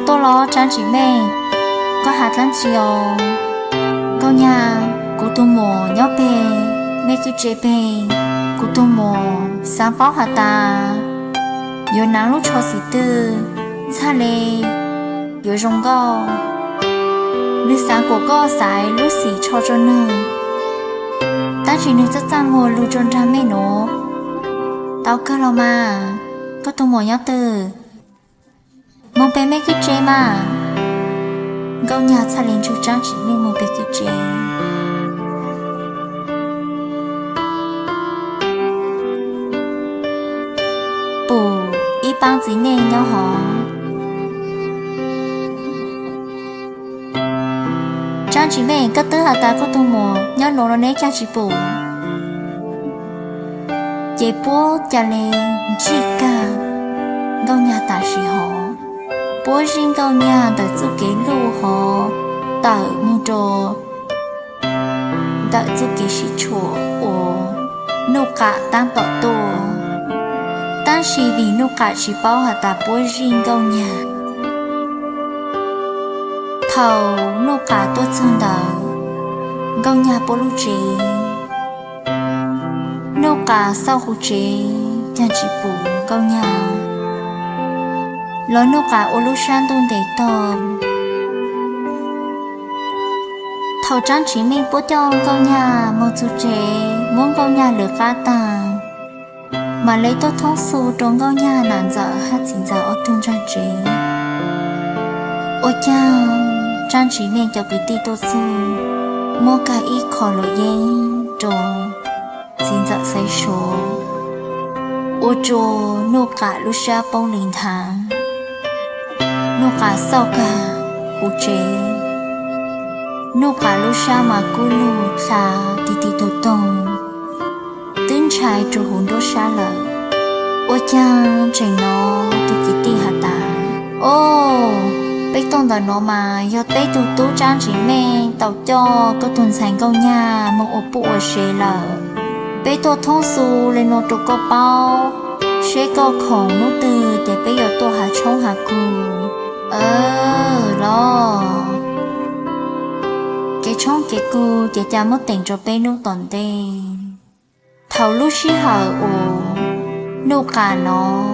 Tuaj los Tsab Ntsis Meej, koj has dlaab tsi os? Nkauj Nyag, kuv tug muam nyob peg mej kwj tse peg, kuv tug muam xaav paub has tas yuav naav lub tsho xim twg txhaj le yuav zoo nkauj. Nwg xaav kuas koj xaiv lub xim tsho rua nwg, tab sis nwg txaj txaj muag lug rua nraag mej nuav. Tau kawg los mas, koj tug muam nyob twg? Moog peg mej kwj tse mas. Nkauj Nyag txhaj le ntsug Tsab Ntsis Meej moog peg kwj tse. Pum ib paab txiv neej nyob hov. Tsab Ntsis Meej, koj twb has tas koj tug muam nyob nuav los neb caag tsi pum? Ces puab ca le ntsig kag Nkauj Nyag tam sim hov. Puab zij Nkauj Nyag ntawm txuj kev luj hov tawm moog rua ntawm txuj kev sib tshuam uas Nuj Qam taab tom tuaj. Tab sis vim Nuj Qam tsi paub has tas puab zij Nkauj Nyag. Thaus Nuj Qam tuaj txug ntawd, Nkauj Nyag puab lub tsev, Nuj Qam xauj huv tsev caag tsi pum Nkauj Nyag, los Nuj Qam ua lub sab ntuj ntes tog. Thaus Tsab Ntsis Meej puab coj Nkauj Nyag moog txug tsev, muab Nkauj Nyag lwm qab taag, mam le tuaj thoob xu rua Nkauj Nyag nam ntxawm hab txiv ntxawm ob tug ntsaag tsev. Ua caag Tsab Ntsis Meej cov kwv tij tuaj txug, muab kag ib qho luam yeeb rua txiv ntxawm Xaiv Suav, ua rua Nuj Qam lub sab poob le nthav. Nuj Qam xauj kag huv tsev, Nuj Qam lub sab mas kub lug dlha tig tig toog toog, twb ntshai rua huv nruab sab lawm. Ua caag tseem nov tug kwv tij has tas, O, peb tuaj ntawm nuav mas yog peb tug tub Tsab Ntsis Meej tau coj koj tug ntxhais Nkauj Nyag moog ua puj ua sev lawm. Peb tuaj thoob xu le nuav rua koj paub, seb koj khoom nub twg ces peb yuav tuaj has tshoob has kug. Los kev tshoob kev kug ces ca muab teem rua peb nub tom ntej. Thaus lub sij hawm uas Nuj Qam nov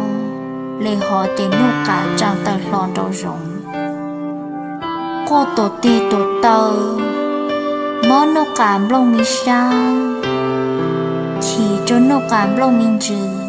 le hov ces Nuj Qam tsaa taws hlo nraum zoov, quaj tuam teg tuam taw, mob Nuj Qam nplooj mi sab, chim rua Nuj Qam nplooj mi ntsws.